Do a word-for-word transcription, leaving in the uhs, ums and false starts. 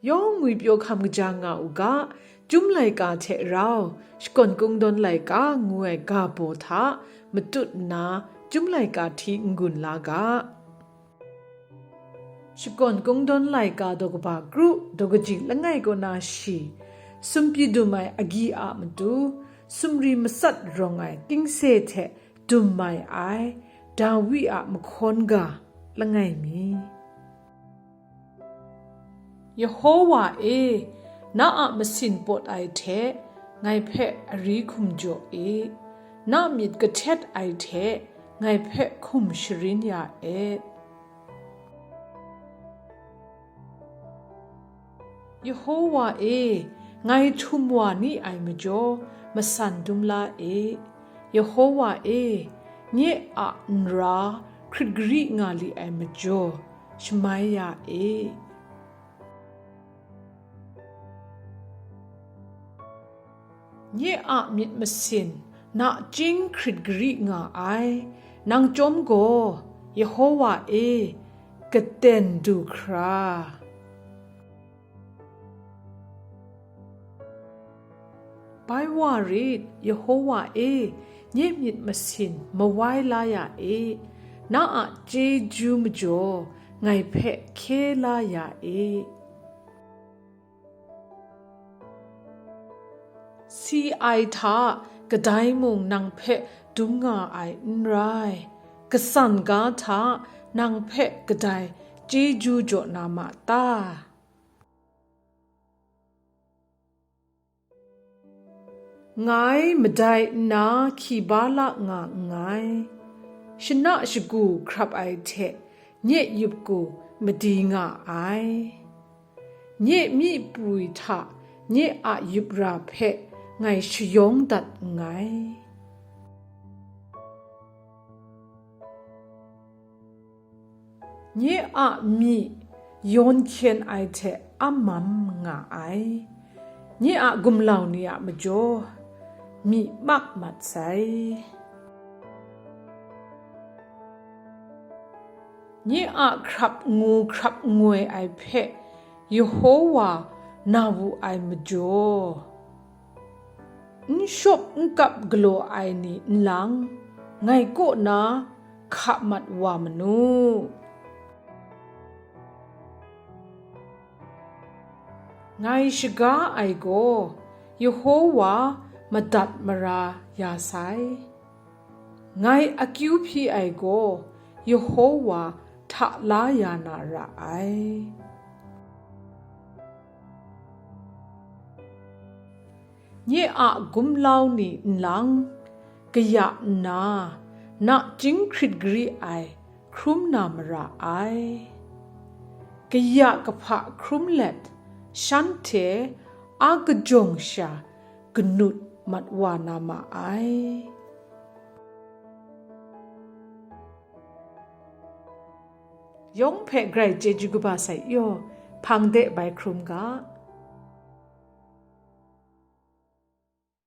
Yawng ngwipyaw hkam kaja nga u ga, Chyum laika hte rau, Shakawn Kungdawn laika ngu ai ga baw hta matut nna, Chyum laika hti n-gun la ga. Shakawn Kungdawn laika daw kaba kru daw kaji langai kaw na shi, sumpyi dum ai agyi a matu, sumri matsat rawng ai kingse hte dum mai ai, Dawi a mahkawn ga langai mi. Yawhawa e, na a masin pawt ai hte ngai hpe ari hkum jaw e, na myit kahtet ai hte ngai hpe hkum sharin ya et. Yawhawa e, ngai htum wa ni ai majaw, masan dum la e. Yawhawa e, nye a nra hkrit gari nga li ai majaw, shamai ya e. Nye a myit masin nachying hkrit gari nga ai, nang chyawm gaw, Yawhawa e, katen du hkra. Bai wa rit, Yawhawa e, nye myit masin mawai la ya e, na a chyeju majaw ngai hpe hkye la ya e. Si ai hta kadai mung nang hpe dum nga ai n rai, katsan ga hta nang hpe kadai chyeju jaw na ma ta? Ngai madai nna hki ba la nga nngai, shana shagu hkrap ai hte nye yup ku madi nga ai. Nye myi prwi hta nye a yup ra hpe ngai shayawng dat nngai. Nye a myi yawn hkyen ai hte a mam nga ai, nye a gumlau ni a majaw myi mak mat sai. Nye a hkrap ngu hkrap ngoi ai hpe Yawhawa na wu ai majaw, n shawp n kap galaw ai ni nlang, ngai kaw na hka mat wa manu. Ngai shaga ai gaw, Yawhawa madat mara ya sai. Ngai akyu hpyi ai gaw, Yawhawa hta la ya na ra ai. Nye a gumlau ni nlang, kaya nna, nachying hkrit gari ai hkrum na mara ai. Kaya kahpa hkrum let, shanhte a kajawng sha kanut mat wa na ma ai. Yawng hpe grai chyeju kaba sai yaw, hpang de bai hkrum ga.